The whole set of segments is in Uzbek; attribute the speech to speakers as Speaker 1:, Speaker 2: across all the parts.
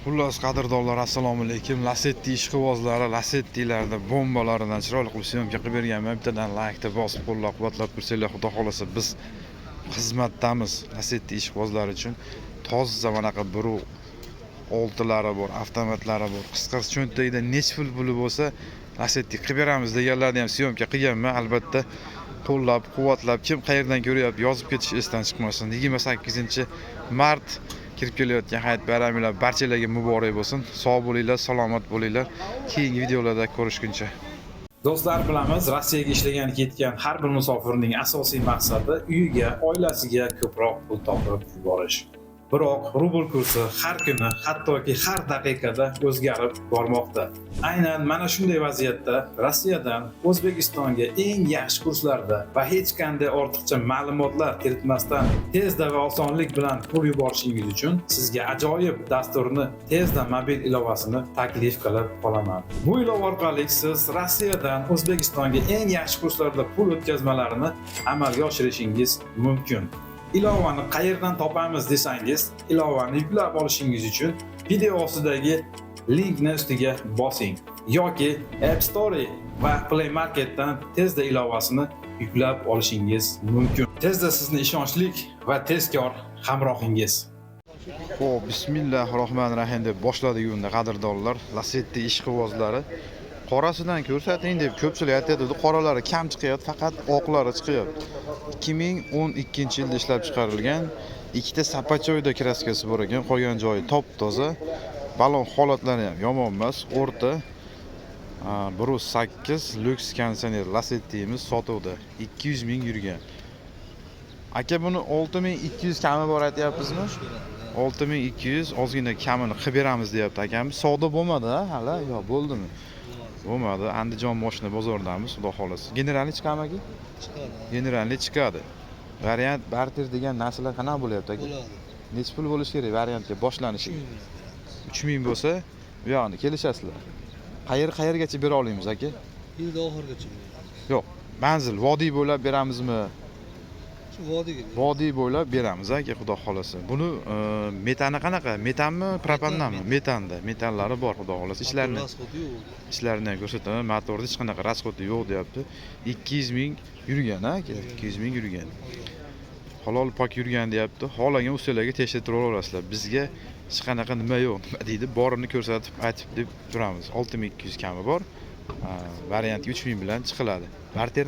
Speaker 1: Xullas, qadrdonlar, assalomu alaykum. Lasetti ishqibozlari, Lasettilarda bombalaridan chiroyli qilib съёмка qilib berganman. Bittadan laykni bosib, qo'llab-quvvatlab tursanglar, xudo xolasa biz xizmatdamiz Lasetti ishqibozlari uchun. Toza manaqa 1.6lari bor, avtomatlari bor. Qisqasi, cho'ntagida necha pul puli bo'lsa, Lasetti qilib beramiz deganlarni ham съёмка qilganman. Albatta, qo'llab quvvatlab, kim qayerdan ko'ryapti, yozib ketish esdan chiqmasin. 28-mart kirib kelayotgan hayit bayraminglar barchalarga muborak bo'lsin. Sog' bo'linglar, salomat bo'linglar. Keyingi videolarda ko'rishguncha.
Speaker 2: Do'stlar, bilamiz, Rossiyaga ishlagani ketgan har bir musofirning asosiy maqsadi uyiga, oilasiga ko'proq pul topib yuborish. Biroq rubl kursi har kuni, hattoki har daqiqada o'zgarib bormoqda. Aynan mana shunday vaziyatda Rossiyadan O'zbekistonga eng yaxshi kurslarda va hech qanday ortiqcha ma'lumotlar kiritmasdan tezda va osonlik bilan pul yuborishingiz uchun sizga ajoyib dasturni, Tezda mobil ilovasini taklif qilib qolaman. Bu ilova orqali siz Rossiyadan O'zbekistonga eng yaxshi kurslarda pul o'tkazmalarini amalga oshirishingiz mumkin. Ilovani qayerdan topamiz desangiz, ilovani yuklab olishingiz uchun video ostidagi linkni ustiga bosing yoki App Store va Play Marketdan Tezda ilovasini yuklab olishingiz mumkin. Tezda sizni ishonchli va tezkor hamrohingiz.
Speaker 1: Xo'p, bismillahir rohmanir rohim deb boshladik unda, qadrdonlar. Lasetti ishqibozlari, qorasidan ko'rsating deb ko'pchilik aytayotdi. Qoralari kam chiqyapti, faqat oqlari chiqyapti. 2012-yilda ishlab chiqarilgan, ikkita сапачок da краска si bor ekan, qolgan joyi top toza. Balon holatlari ham yomon emas, o'rta. 1.8 lyuks konditsioner Lasettimiz sotuvda. 200 ming yurgan. Aka, buni 6200 kami bor aytyapsizmi? 6200 ozgina kamini qilib beramiz deyapti akamiz. Savdo bo'lmadi ha hali? Yo'q, bo'ldimi? Bo'lmadi. Andijon moshina bozoridamiz, xudo xohlasa. Generalniy chiqadimi, aka?
Speaker 3: Chiqadi.
Speaker 1: Generalniy chiqadi. Variant, barter degan narsalar qanaqa bo'lyapti, aka?
Speaker 3: Bo'ladi.
Speaker 1: Necha pul bo'lishi kerak variantga boshlanishi?
Speaker 3: 3000 beramiz.
Speaker 1: 3000 bo'lsa, bu yog'ini kelishasizlar. Qayer qayergacha bera olamiz, aka?
Speaker 3: Yilda oxirigacha beramiz.
Speaker 1: Yo'q, manzil vodiy bo'ylab beramizmi?
Speaker 3: Shu vodiyga beramiz.
Speaker 1: Vodiy bo'ylab beramiz, aka, xudo xohlasa. Buni metani qanaqa? Metanmi, propandanmi? Metanda. Metanlari bor, xudo xohlasa. Ishlarini
Speaker 3: Расход i yo'q.
Speaker 1: Ishlarini ham ko'rsataman. Motorda hech qanaqa расход i yo'q deyapti. 200 ming yurgan, aka, 200 ming yurgan. Halol pok yurgan deyapti. Xohlagan ustalarga tekshirtirib olasizlar. Bizga hech qanaqa nima yo'q, nima deydi, borini ko'rsatib aytib deb turamiz. 6200 kami bor. Variantga 3000 bilan chiqiladi. Barter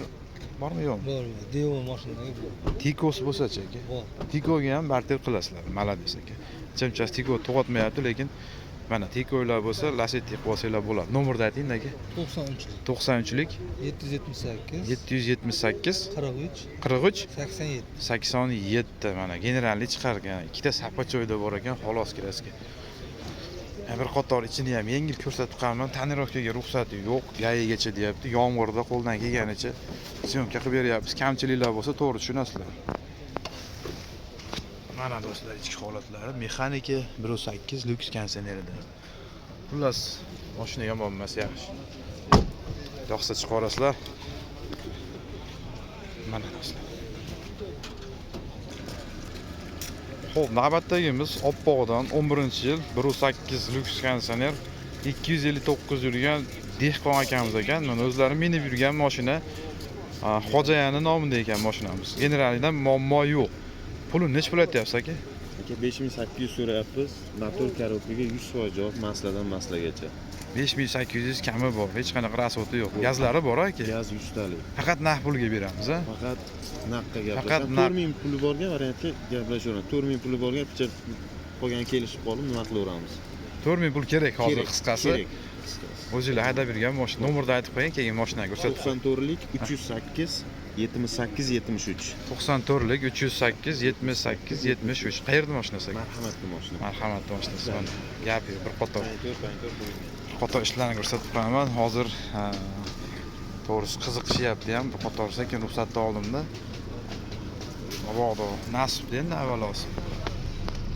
Speaker 1: bormi, yo'qmi?
Speaker 3: Bor, bor. Daewoo mashinaga bor.
Speaker 1: Tikosi bo'lsa-chi, aka?
Speaker 3: Bor.
Speaker 1: Tikoga ham barter qilasizlar. Молодец, aka. Chimchasi Tiko to'g'atmayapti, lekin mana Tikolar bo'lsa, Lasetti qilib olsanglar bo'ladi. Nomerni ayting, aka.
Speaker 3: 93lik.
Speaker 1: 93lik.
Speaker 3: 778.
Speaker 1: 778.
Speaker 3: 43.
Speaker 1: 43.
Speaker 3: 87.
Speaker 1: 87. Mana generalniy chiqargan. Ikkita сапачок da bor ekan, xolos краска. Bir qator ichini ham yengil ko'rsatib qo'yaman. Тонировка ga ruxsati yo'q, ГАИ gacha deyapti. Yomg'irda qo'ldan kelganicha съёмка qilib beryapmiz. Kamchiliklar bo'lsa, to'g'ri tushunasizlar. Mana do'stlar, ichki holatlari. Mexanika 1.8 lyuks konditsionerida. Xullas, mashina yomon emas, yaxshi. Yoqsa chiqarasizlar. Mana do'stlar. Xo'p, navbatdagimiz oppog'idan 11-yil 1.8 lyuks konditsioner, 259 yurgan dehqon akamiz ekan. Mana o'zlari minib yurgan mashina. Xo'jayani nomida ekan mashinamiz. Generalniy dan muammo yo'q. Puli necha pul aytyapsiz, aka?
Speaker 4: Aka, 5800 so'rayapmiz. Motor коробка ga 100% javob, масло dan масло gacha.
Speaker 1: 5800 kami bor. Hech qanaqa расход i yo'q. Gazlari bor, aka.
Speaker 4: Gaz 100 talik.
Speaker 1: Faqat naqd pulga beramiz, a?
Speaker 4: Faqat naqdga
Speaker 1: Faqat
Speaker 4: gaplashamiz.
Speaker 1: naqd.
Speaker 4: 4000 puli borgan variantga gaplashaveramiz. 4000 puli borgan picha qolgan kelishib qolib nima qilaveramiz.
Speaker 1: 4000 pul kerak hozir
Speaker 4: Kerak,
Speaker 1: qisqasi.
Speaker 4: Kerak. Qisqasi.
Speaker 1: O'zinglar haydab yurgan mashina. Nomerni aytib qo'ying, keyin mashinani ko'rsatib.
Speaker 4: 94lik 308 78 73.
Speaker 1: 94lik 308 78 73. Qayerda mashinasi, aka?
Speaker 4: Marhamatli mashina.
Speaker 1: Marhamatli mashinasi. Mana gap yo'q, bir qator
Speaker 4: Paynto'r, paynto'r qo'yilgan.
Speaker 1: bir qator ishlarni ko'rsatib qo'yaman. Hozir to'g'risi qiziqishyapti ham, bir qator sekin ruxsatni oldimda. Mabodo nasib endi avvalosi.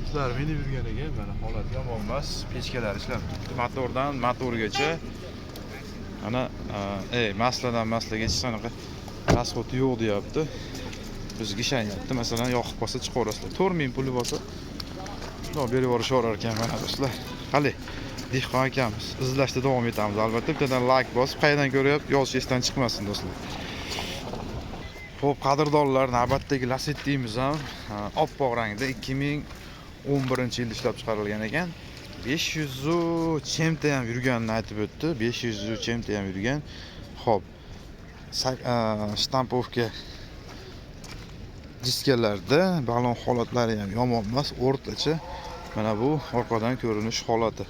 Speaker 1: Ishlar minib yurgan ekan, mana holat yomon emas, pechkalari ishlab turibdi. Motordan motorgacha mana ey, масло dan масло ga hech qanaqa расход i yo'q deyapti. O'ziga ishonyapti. Masalan, yoqib qolsa chiqaverasizlar. 4000 puli bo'lsa, shundoq berib yuborishaverar ekan mana do'stlar. Qali dehqon akamiz. Izlashda davom etamiz albatta. Bittadan like bosib, qayerdan ko'ryapti, yozish esdan chiqmasin do'stlar. Xo'p, qadrdonlar, navbatdagi Lacetti'miz ham oppoq rangda 2011-yilda ishlab chiqarilgan ekan. 500 чем-то ham yurganini aytib o'tdi. 500 чем-то ham yurgan. Xo'p, штамповка diskalarda balon holatlari ham yomon emas, o'rtacha. Mana bu orqadan ko'rinish holati.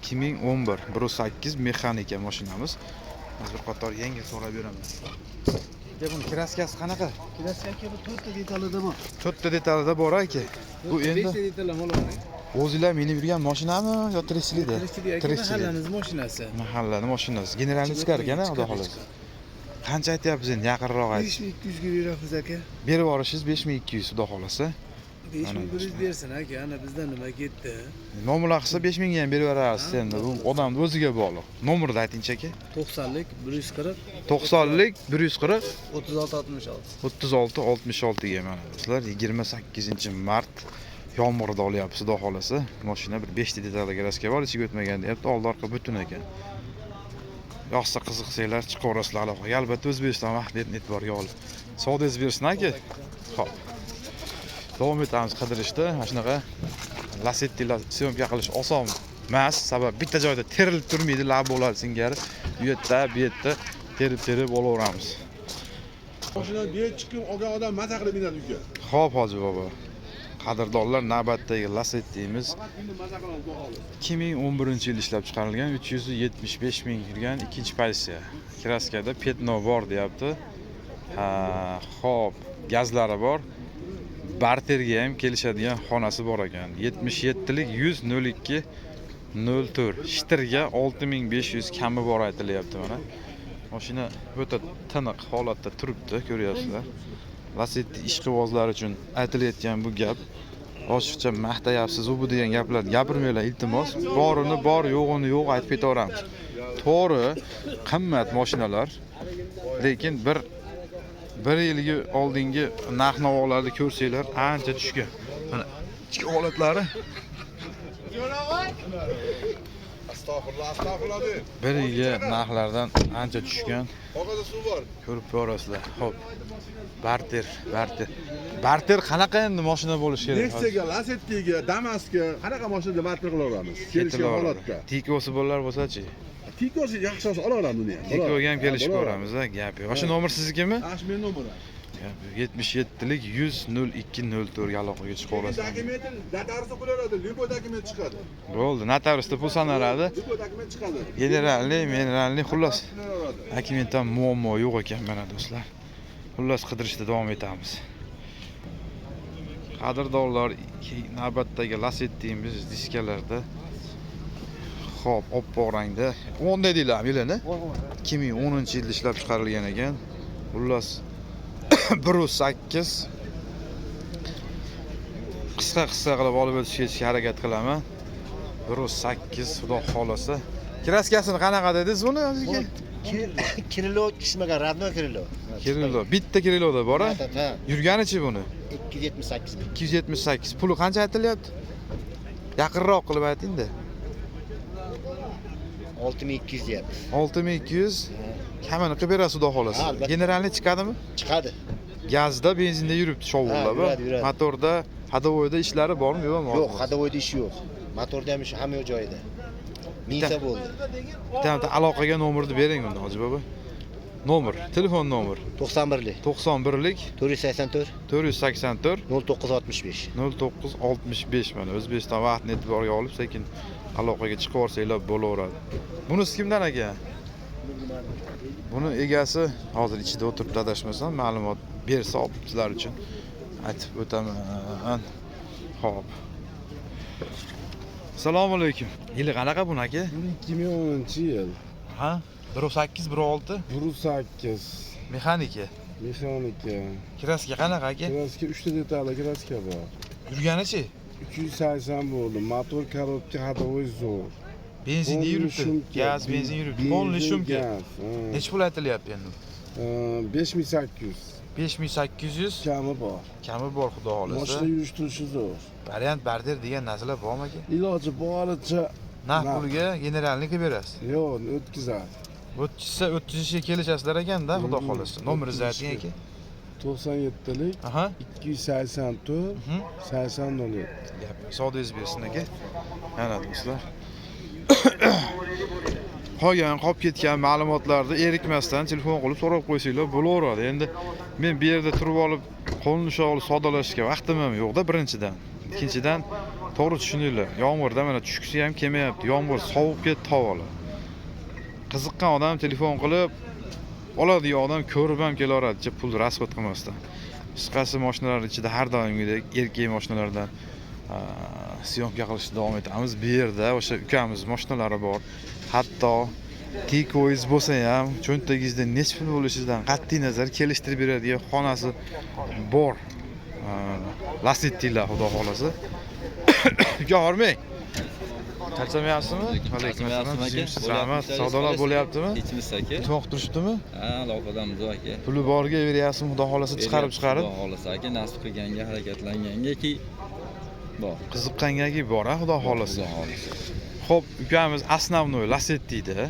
Speaker 1: 2011 1.8 mexanika mashinamiz. Hozir bir qator yengil so'rab beraman. Aka, buni краска si qanaqa?
Speaker 3: Краска aka, bu to'rtta detalida bor.
Speaker 1: To'rtta detalida bor aka. Bu endi
Speaker 3: Beshta detali olaman.
Speaker 1: O'zinglar minib yurgan mashinami yo tirikchilikda?
Speaker 3: Tirikchilik aka,
Speaker 1: Tirikchilik.
Speaker 3: Mahallamiz mashinasi.
Speaker 1: Mahallani mashinasi. Generalni chiqar ekan, xudo xohlasa. Qancha aytyapsiz endi, yaqinroq ayt.
Speaker 3: 5200 ga beramiz aka.
Speaker 1: Berib yuborishingiz 5200, xudo xohlasa.
Speaker 3: 5100 bersin aka, ana bizdan nima ketdi?
Speaker 1: Muomala qilsa 5000 ga ham berib yuborasiz endi. Bu odamni o'ziga bog'liq. Nomerni aytingchi aka.
Speaker 3: 90lik 140
Speaker 1: 90lik 140
Speaker 3: 36 66.
Speaker 1: 36 66 ga mana do'stlar, 28-mart yomg'irda olyapmiz, xudo xohlasa. Mashina bir 5 ta detalda краска bor, ichiga o'tmagan deyapti, oldi orqa butun ekan. Yoqsa, qiziqsanglar, chiqaverasizlar aloqaga. Albatta, O'zbekiston vaqtini e'tiborga olib. Savdoyingiz bersin aka. Xo'p. Davom etamiz qidirishda. Mana shunaqa Lacettilar съёмка qilish oson emas, sabab bitta joyda terilib turmaydi, lab bo'ladi singari. U yerda, bu yerda terib terib olaveramiz.
Speaker 5: Mashina chiqib olgan odam maza qilib minadi uyga.
Speaker 1: Xo'p, hoji bobo. Qadrdonlar, navbatdagi Lacetti'miz 2011-yil ishlab chiqarilgan, 375 ming yurgan, ikkinchi pozitsiya. Краска da пятно bor deyapti. Ha, xo'p, gazlari bor. Barterga ham kelishadigan xonasi bor ekan. 77lik 100 02 04. Shtirga 6500 kami bor aytilyapti mana. Mashina o'ta tiniq holatda turibdi, ko'ryapsizlar. Lacetti ishqibozlar uchun aytilayotgan bu gap. Oshiqcha maqtayapsiz u bu degan gaplarni gapirmanglar, iltimos. Borini bor, yo'g'ini yo'q aytib ketaveramiz. To'g'ri, qimmat mashinalar, lekin bir yilgi oldingi narx navolarni ko'rsanglar ancha tushgan. Mana ichki holatlari.
Speaker 5: Astag'firullah, astag'firullah de.
Speaker 1: Bir yilgi narxlardan ancha tushgan.
Speaker 5: Orqada suv bor.
Speaker 1: Ko'rib ko'rasizlar. Xo'p. Barter, barter. Barter qanaqa endi mashina bo'lishi kerak?
Speaker 5: Nexia'ga, Lacetti'ga, Damasga qanaqa mashinada barter qila olamiz? Kelishgan holatda.
Speaker 1: Tikosi bo'lar bo'lsa-chi?
Speaker 5: Tikosi yaxshi olsa ola olamiz uni ham.
Speaker 1: Tikoga ham kelishib ko'ramiz, ha, gap yo'q. O'sha nomer siznikimi?
Speaker 5: Ha, shu meni nomerim.
Speaker 1: Gap yo'q. 77lik 100 02 04 ga aloqaga chiqaverasiz.
Speaker 5: Dokument notariusga qo'yaveradi, любой dokument chiqadi.
Speaker 1: Bo'ldi, notariusda pul sanaladi.
Speaker 5: Любой dokument chiqadi.
Speaker 1: Generalniy, mineralniy, xullas.
Speaker 5: Qo'yaveradi.
Speaker 1: Dokumentdan muammo yo'q ekan mana do'stlar. Xullas, qidirishda davom etamiz. Qadrdonlar, navbatdagi Lacetti'miz diskalarda. Xo'p, oppoq rangda. 10 dedinglarmi yilini? 2010-yilda ishlab chiqarilgan ekan. Xullas, 1.8, qisqa qisqa qilib olib o'tishga harakat qilaman. 1.8, xudo xolasa. Краска sini qanaqa dedingiz buni o'ziga?
Speaker 6: Крыло tushmagan, родной крыло.
Speaker 1: Крыло, bitta крыло da bor a?
Speaker 6: Ha.
Speaker 1: Yurganichi buni?
Speaker 6: 278 ming.
Speaker 1: 278. Puli qancha aytilyapti? Yaqinroq qilib ayting-da.
Speaker 6: 6200 deyapmiz.
Speaker 1: 6200 kamini qilib berasiz, xudo xohlasa.
Speaker 6: Ha, albatta.
Speaker 1: Generalniy chiqadimi?
Speaker 6: Chiqadi.
Speaker 1: Gazda, benzinda yuribdi shovullar.
Speaker 6: Ha, yuradi, yuradi.
Speaker 1: Motorda, ходовой da ishlari bormi, yo'qmi?
Speaker 6: Yo'q, ходовой da ishi yo'q. Motorda ham ishi, hamma yo'q joyida. Mingta bo'ldi.
Speaker 1: Bitta aloqaga nomerni bering unda, hoji bobo. Nomer, telefon nomer.
Speaker 6: 91lik
Speaker 1: 91lik
Speaker 6: 484
Speaker 1: 484
Speaker 6: 0965.
Speaker 1: 0965. Mana O'zbekiston vaqtini e'tiborga olib, sekin aloqaga chiqib olsanglar bo'laveradi. Bunisi kimdan aka? Buni egasi hozir ichida o'tiribdi, adashmasam, ma'lumot bersa sizlar uchun aytib o'taman. Xo'p. Assalomu alaykum. Yili qanaqa buni aka?
Speaker 7: 2010-yil.
Speaker 1: Ha? 1.8, 1.6.
Speaker 7: 1.8.
Speaker 1: Mexanika.
Speaker 7: Mexanika.
Speaker 1: Краска qanaqa aka?
Speaker 7: Краска 3 ta detali краска bor.
Speaker 1: Yurganichi?
Speaker 7: 380 bo'ldi. Motor, коробка, ходовой zo'r.
Speaker 1: Benzinda
Speaker 7: Полный
Speaker 1: yuribdi.
Speaker 7: шумка.
Speaker 1: Gaz, benzin yuribdi. Полный
Speaker 7: Benzin,
Speaker 1: шумка.
Speaker 7: gaz, ha.
Speaker 1: Necha pul aytilyapti endi?
Speaker 7: 5800.
Speaker 1: 5800
Speaker 7: Kami bor.
Speaker 1: Kami bor, xudo
Speaker 7: Mashina
Speaker 1: xohlasa.
Speaker 7: yurish turishi zo'r.
Speaker 1: Variant barter degan narsalar bormi aka?
Speaker 7: Iloji boricha
Speaker 1: Naqd
Speaker 7: Naqd.
Speaker 1: pulga generalni qilib berasiz.
Speaker 7: Yo'q, o'tkazadi.
Speaker 1: O'tkazsa o'tkazishga kelishasizlar ekanda, xudo xohlasa. Nomeringizni ayting aka.
Speaker 7: 97lik
Speaker 1: Aha.
Speaker 7: 284 80 07.
Speaker 1: Gap savdoyingiz bersin aka. Mana do'stlar. Qolgan, qolib ketgan ma'lumotlarni erikmasdan telefon qilib so'rab qo'ysanglar bo'laveradi. Endi men bu yerda turib olib, qo'lni ushlab olib savdolashishga vaqtim ham yo'q-da birinchidan. Ikkinchidan, to'g'ri tushuninglar. Yomg'irda mana tushgisi ham kelmayapti. Yomg'ir sovib ketdi havolar. Qiziqqan odam telefon qilib oladigan odam ko'rib ham kelaveradi, pul расход qilmasdan. Qisqasi, mashinalar ichida har doimgidek erkak mashinalardan съёмка qilishni davom etamiz. Bu yerda o'sha ukamiz mashinalari bor. Hatto Tikoingiz bo'lsa ham, cho'ntagingizda necha pul bo'lishidan qat'iy nazar kelishtirib beradigan xonasi bor. Lasettilar, xudo xohlasa. Uka, hormang. Charchamayapsizmi? Alaykum assalom. Tuzukmisiz? Rahmat. Savdolar bo'lyaptimi?
Speaker 8: Hechimiz aka.
Speaker 1: To'q turishibdimi?
Speaker 8: Ha, aloqadamiz aka.
Speaker 1: Puli borga beryapsizmi, xudo xohlasa, chiqarib chiqarib.
Speaker 8: Xudo xohlasa aka, nasib qilganga, harakatlanganga ki bor.
Speaker 1: Qiziqqangaki bor, a, xudo xohlasa.
Speaker 8: Xudo xohlasa.
Speaker 1: Xo'p, ukamiz основной Lasetti'da.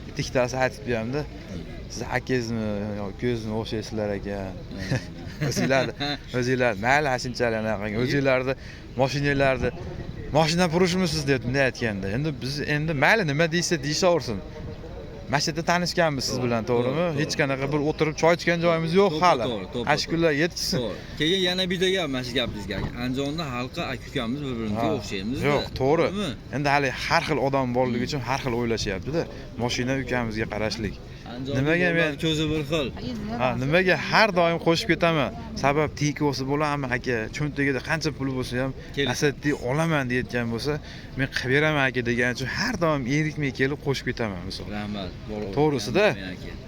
Speaker 1: Bitta-ikkitasi aytib hamda, siz akangizni yo ukangizni o'xshaysizlar ekan. O'zinglar mayli, shunchalik anaqa qilgan. O'zinglarni mashinanglarni mashina furushmisiz deb bunday aytganda. Endi biz endi mayli, nima deysa deyishaversin. Mana shu yerda tanishganmiz siz bilan, to'g'rimi?
Speaker 8: To'g'ri.
Speaker 1: Hech qanaqa bir o'tirib choy ichgan joyimiz yo'q hali.
Speaker 8: To'g'ri,
Speaker 1: Ana shu kunlar yetishsin.
Speaker 8: To'g'ri. Keyin yana bitta gap, mana shu gapingizga aka. Andijonda xalqi aka ukamiz bir-birimizga o'xshaymiz.
Speaker 1: Yo'q, to'g'ri. Endi hali har xil odam borligi uchun har xil o'ylashyapti-da. Mashina ukamizga qarashlik. Nimaga men
Speaker 8: ko'zi bir xil.
Speaker 1: Ha, nimaga har doim qo'shib ketaman? Sabab Tikosi bo'ladimi aka, cho'ntagida qancha puli bo'lsa ham Lasetti olaman deyotgan bo'lsa, men qilib beraman aka degan uchun har doim erikmay kelib qo'shib ketaman misol.
Speaker 8: Rahmat.
Speaker 1: To'g'risida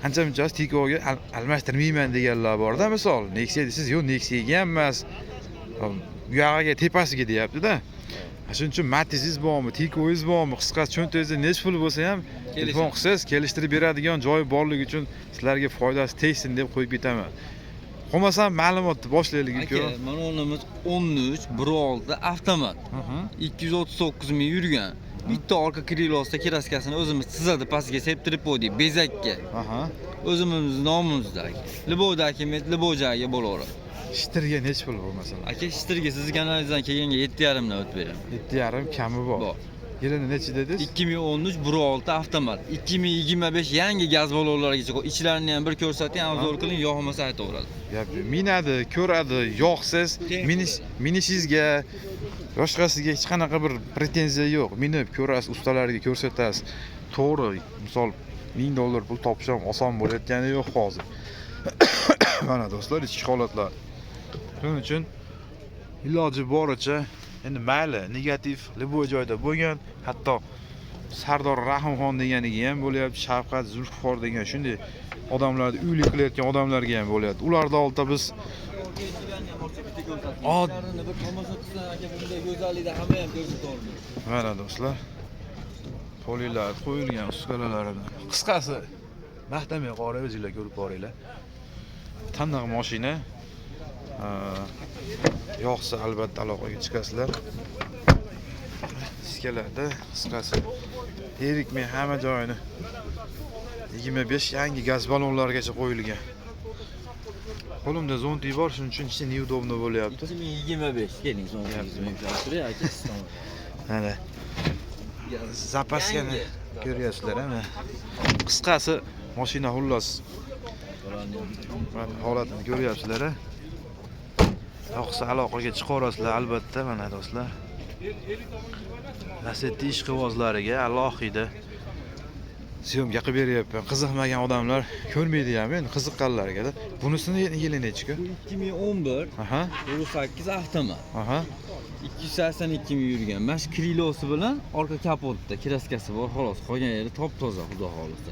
Speaker 1: ancha munchasi Tikoga almashtirmayman deganlar borda misol. Nexia desangiz, yo'q, Nexiaga ham emas. U yog'iga tepasiga deyapti-da. Shuning uchun Matizingiz bormi, Tikoingiz bormi, qisqasi cho'ntagingizda necha pul bo'lsa ham telefon qilsangiz kelishtirib beradigan joyi borligi uchun sizlarga foydasi tegsin deb qo'yib ketaman. Bo'lmasam ma'lumotni boshlaylik
Speaker 8: Aka,
Speaker 1: uka.
Speaker 8: mana o'rnimiz 13 16 avtomat. 239 ming yurgan. Bitta orqa krilosida kraskasini o'zimiz chizadi, pastga septirib qo'ydik, bezakka. O'zimiz nomimizda aka. Любой dokument, любой joyga bo'laveradi.
Speaker 1: Shtirga necha pul bu masalan?
Speaker 8: Aka, shtirga sizni kanalingizdan kelganga 7,5 dan o'tib beraman.
Speaker 1: 7,5 kami bor.
Speaker 8: Bor.
Speaker 1: Yilini necha dedingiz?
Speaker 8: 2013 1.6 avtomat. 2025 yangi gaz ballonlargacha qo'y. Ichlarini ham bir ko'rsating, обзор qiling, yoqmasa aytaveradi.
Speaker 1: Gap yo'q. Minadi, ko'radi, yoqsiz, minishingizga, boshqasiga hech qanaqa bir pretenziya yo'q. Minib ko'rasiz, ustalarga ko'rsatasiz. To'g'ri, misol $1000 pul topish ham oson bo'layotgani yo'q hozir. Mana do'stlar, ichki holatlar. Shuning uchun iloji boricha endi mayli, negativ любой joyda bo'lgan, hatto Sardor Rahimxon deganiga ham bo'lyapti, Shavqat Zulfiqor degan shunday odamlarni uyli qilayotgan odamlarga ham bo'lyapti. Ularni oldida biz
Speaker 8: Bir tomosha qilsin aka, bunday go'zallikni hamma ham ko'rsata olmaydi.
Speaker 1: Mana do'stlar, polilar qo'yilgan uskunalari bilan. Qisqasi, maqtamay qora, o'zinglar ko'rib boringlar. Taniq mashina. Yoqsa albatta aloqaga chiqasizlar. Diskalarda qisqasi erikmay hamma joyini 25 yangi gaz ballonlargacha qo'yilgan. Qo'limda zontik bor, shuning uchun ichi неудобно bo'lyapti.
Speaker 8: 2025 keling, zontingizni yumshatib turing aka, siz tomon.
Speaker 1: Mana zapaskani ko'ryapsizlar, mana. Qisqasi, mashina xullas. Mana holatini ko'ryapsizlar. Yoqsa aloqaga chiqaverasizlar albatta, mana do'stlar. Lasetti ishqibozlariga alohida syomka qilib beryapman. Qiziqmagan odamlar ko'rmaydi ham, endi qiziqqanlarga-da. Bunisini yili nechi-ku?
Speaker 8: Bu 2011, 8 avtomat. 282 ming yurgan. Mana shu krilosi bilan orqa kapotda kraskasi bor, xolos. Qolgan yeri top-toza, xudo xohlasa.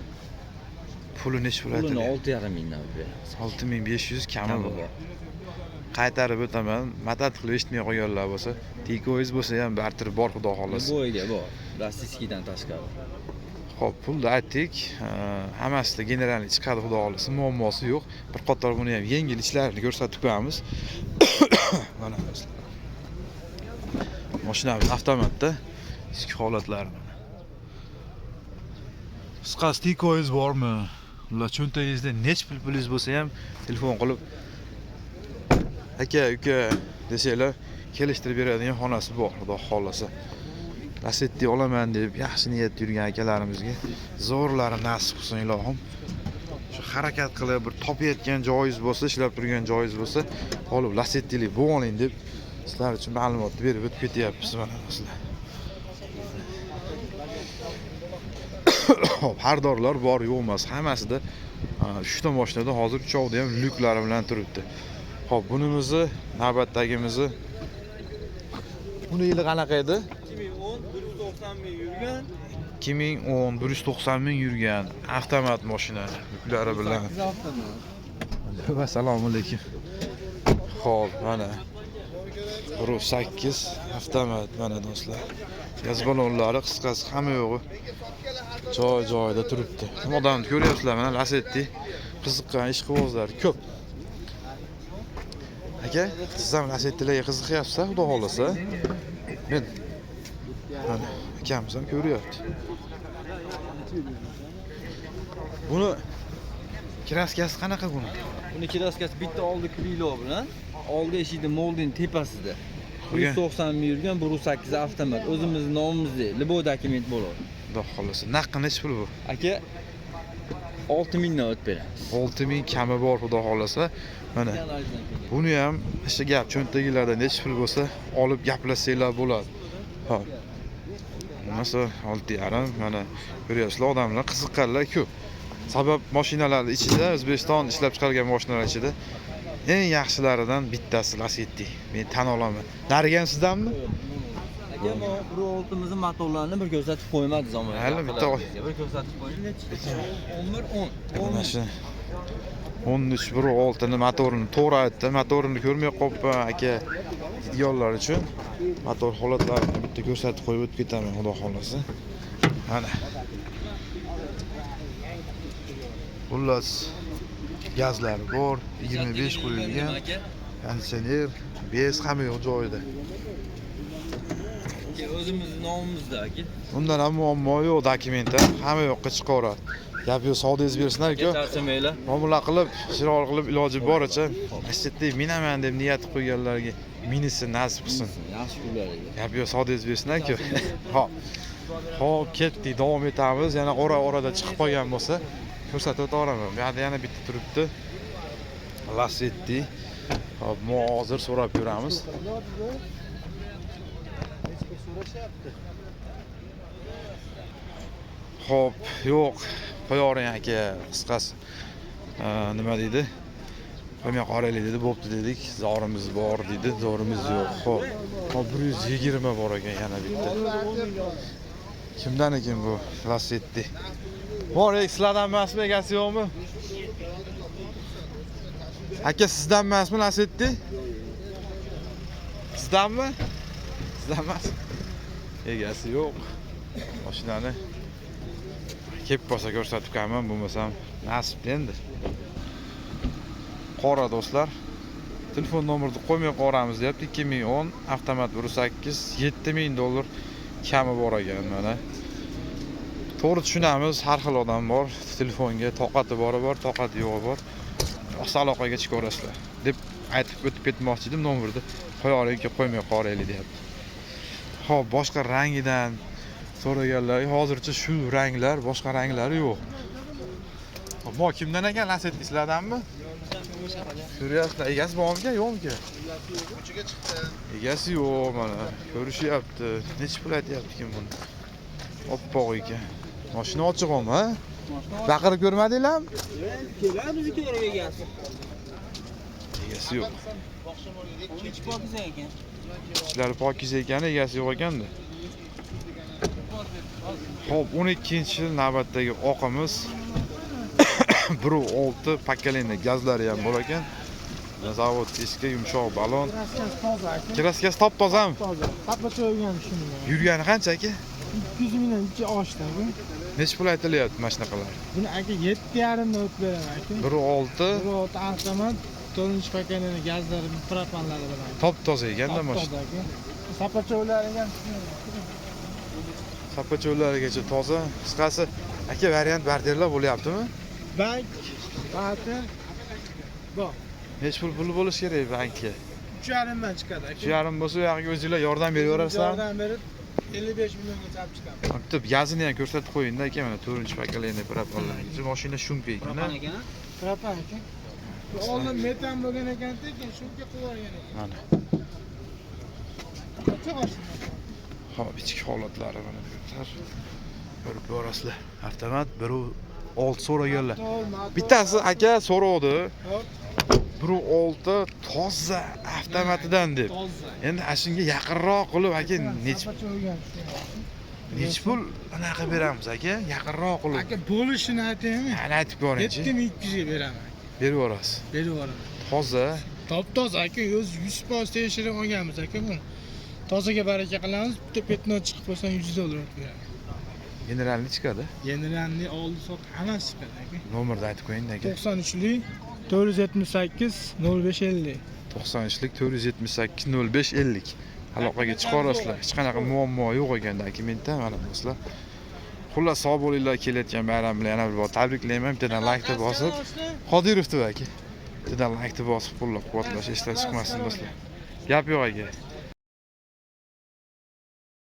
Speaker 1: Puli nechi pul
Speaker 8: Pulini
Speaker 1: aytilgan?
Speaker 8: 6,5 mingdan beramiz.
Speaker 1: 6500 kami
Speaker 8: Kami
Speaker 1: bor.
Speaker 8: bor.
Speaker 1: Qaytarib o'taman. Madad qilib eshitmay qolganlar bo'lsa, Tikoingiz bo'lsa ham bartir bor, xudo xohlasa.
Speaker 8: Bo'yiga bor. Rossiyskidan tashqari.
Speaker 1: Xo'p, pulni aytdik. Hammasida generalniy chiqadi, xudo xohlasa, muammosi yo'q. Bir qator buni ham yengil ishlarini ko'rsatib qo'yamiz. Mana do'stlar. Mashinamiz avtomatda, ichki holatlari. Qisqasi tikoyingiz bormi? Ular cho'ntagingizda nech pul pulingiz bo'lsa ham telefon qilib aka, uka desanglar kelishtirib beradigan xonasi bor, xudo xohlasa. Lasetti olaman deb yaxshi niyatda yurgan akalarimizga zo'rlari nasib qilsin ilohim. Shu harakat qilib bir topayotgan joyingiz bo'lsa, ishlab turgan joyingiz bo'lsa, olib Lasettilik bo'lib oling deb sizlar uchun ma'lumotni berib o'tib ketyapmiz mana do'stlar. Xo'p, xaridorlar bor, yo'q emas, hammasida 3 ta mashinada hozir uchovida ham lyuklari bilan turibdi. Xo'p, bunimizni navbatdagimizni buni yili qanaqa edi?
Speaker 8: 2010 190 ming yurgan.
Speaker 1: 2010 190 ming yurgan avtomat mashina yuklari bilan. Assalomu alaykum. Xo'p, mana 1.8 avtomat mana do'stlar. Gaz ballonlari qisqasi hamma yo'g'i joy-joyida turibdi. Odamni ko'ryapsizlar, mana Lasetti qiziqqan ishqibozlar ko'p. Aka, siz ham Lasettilarga qiziqyapsiz, xudo xohlasa. Men mana akamiz ham ko'ryapti. Buni kraskasi qanaqa buni?
Speaker 8: Buni kraskasi bitta oldi krilo bilan, oldi eshikni molding tepasida. 190 ming yurgan, 1.8 avtomat. O'zimizning nomimizda, liboy dokument bo'ladi.
Speaker 1: Xudo xohlasa. Naqd necha pul bu?
Speaker 8: Aka 6000 dan o'tib beramiz.
Speaker 1: 6000 kami bor, xudo xohlasa. Mana buni ham o'sha gap cho'ntagilarda necha pul bo'lsa olib gaplashsanglar bo'ladi. Xo'p. Masalan 6.5 mana ko'ryapsizlar, odamlar qiziqqanlar ko'p. Sabab mashinalar ichida O'zbekiston ishlab chiqargan mashinalar ichida eng yaxshilaridan bittasi Lasetti. Men tan olaman. Nariga ham sizdanmi?
Speaker 8: Aka, bu 1.6 motorlarini bir ko'rsatib qo'ymadi zamon.
Speaker 1: Hali bitta
Speaker 8: bir ko'rsatib qo'ying. 11 10.
Speaker 1: Mana shu 13 1.6 ni motorini to'g'ri aytdi. Motorini ko'rmay qolibman aka. Deydiganlar uchun motor holatlarini bitta ko'rsatib qo'yib o'tib ketaman, xudo xohlasa. Mana. Xullas gazlari bor, 25 qo'yilgan, konditsioner, bez hamma yo'q joyida.
Speaker 8: O'zimizning nomimizda aka.
Speaker 1: Undan ham muammo yo'q, dokumentda hamma yoqqa chiqaveradi. Gap yo'q, savdoyingiz bersin aka.
Speaker 8: Charchamanglar.
Speaker 1: Muomala qilib, chiroyli qilib iloji boricha Lasetti minaman deb niyat qo'yganlarga minisi nasib qilsin.
Speaker 8: Yaxshi kunlar.
Speaker 1: Gap yo'q, savdoyingiz bersin aka. Xo'p. Xo'p, ketdik, davom etamiz. Yana ora-orada chiqib qolgan bo'lsa ko'rsatib o'taveraman. Bu yerda yana bitta turibdi. Lasetti. Xo'p, hozir so'rab ko'ramiz. Xo'p, yo'q, qo'yavering aka, qisqasi. Nima deydi? Qo'ymay qaraylik dedi, bo'pti dedik. Zorimiz bor dedi, zorimiz yo'q. Xo'p, 120 bor ekan yana bitta. Kimdan ekan bu Lasetti? Bor, sizlardan emasmi, egasi yo'qmi? Aka, sizdan emasmi Lasetti? Sizdanmi? Sizdan emas. Egasi yo'q. Mashinani kelib qolsa ko'rsatib qo'yaman, bo'lmasam nasib endi. Qora do'stlar. Telefon nomerini qo'ymay qo'yamiz deyapti. 2010 avtomat 1.8 7000 dollar kami bor ekan mana. To'g'ri tushunamiz, har xil odam bor, telefonga toqati bori bor, toqati yo'g'i bor. Aloqaga chiqaverasizlar deb aytib o'tib ketmoqchi edim, nomerni qo'yaylik, qo'ymay qo'yaylik deyapti. Xo'p, boshqa rangidan so'raganlar, hozircha shu ranglar, boshqa ranglari yo'q. Xo'p, mo kimdan ekan Lasetti, sizlardanmi? Ko'ryapsizlar, egasi bormi, yo'qmi?
Speaker 6: Ko'chaga chiqdi.
Speaker 1: Egasi yo'q, mana ko'rishyapti. Necha pul aytyapti kim buni? Oppoq ekan. Mashina ochiqmi, ha? Baqirib ko'rmadinglarmi?
Speaker 9: Kelamiz ko'rib egasi.
Speaker 1: Egasi yo'q.
Speaker 9: Ichi pokiza ekan.
Speaker 1: Ichlari pokiza ekan, egasi yo'q ekanda. Xo'p, 12-yil navbatdagi oqimiz 1.6 pokoleniya gazlari ham bor ekan. Zavod eski yumshoq balon. Kraskasi top-tozami?
Speaker 9: Toza. Tappa yurgan shunga.
Speaker 1: Yurgani qancha aka?
Speaker 9: 200 mingdan 2 oshdi bu.
Speaker 1: Nechi pul aytilyapti mana shunaqalar?
Speaker 3: Buni aka 7,5 dan o'tib beraman aka.
Speaker 1: 1.6
Speaker 3: 1.6 avtomat, 4 поколение gazlari, propanlari bilan.
Speaker 1: Top toza ekanda mashina.
Speaker 3: Top-toza aka. Sapachovlari ham
Speaker 1: Sapachovlarigacha toza. Qisqasi aka variant barterlar bo'lyaptimi?
Speaker 3: Bank, barter bor.
Speaker 1: Nechi pul puli bo'lishi kerak bankka?
Speaker 3: 3,5 dan chiqadi aka.
Speaker 1: 3,5 bo'lsa u yog'iga o'zinglar yordam beraverasizlar.
Speaker 3: Yordam berib 55 milliongacha olib chiqamiz.
Speaker 1: Bitta gazini ham ko'rsatib qo'ying-da aka, mana 4-поколение propanlar. Mashina shumka ekan.
Speaker 9: Propan ekan.
Speaker 3: Propan aka. Oldin metan bo'lgan ekan, lekin shumka qilib yuborgan ekan.
Speaker 1: Mana. Xo'p, ichki holatlari mana do'stlar. Ko'rib ko'rasizlar. Avtomat 1.6 so'raganlar. Bittasi aka so'rovdi. 1.6 toza avtomatidan deb. Endi ana shunga yaqinroq qilib aka nechi pul anaqa beramiz aka? Yaqinroq qilib.
Speaker 3: Aka bo'lishini aytaymi?
Speaker 1: Ana aytib ko'ringchi.
Speaker 3: 7200 ga beraman.
Speaker 1: Berib yuborasiz.
Speaker 3: Berib yuboraman.
Speaker 1: Toza.
Speaker 3: Top-toza aka, o'zi 100% tekshirib olganmiz aka buni. Tozaga baraka qilamiz, bitta пятно chiqib qo'ysa $100 olib beraman.
Speaker 1: Generalni chiqadi.
Speaker 3: Generalni oldi sot hammasi chiqadi aka.
Speaker 1: Nomerni aytib qo'ying aka.
Speaker 3: 93lik 478 0550.
Speaker 1: 93lik 478 0550. Aloqaga chiqaverasizlar. Hech qanaqa muammo yo'q ekan dokumentda mana do'stlar. Xullas sog' bo'linglar, kelayotgan bayram bilan yana bir bor tabriklayman. Bittadan laykni bosib, Qodirovni aka. Bittadan laykni bosib qo'llab-quvvatlash esdan chiqmasin do'stlar. Gap yo'q aka.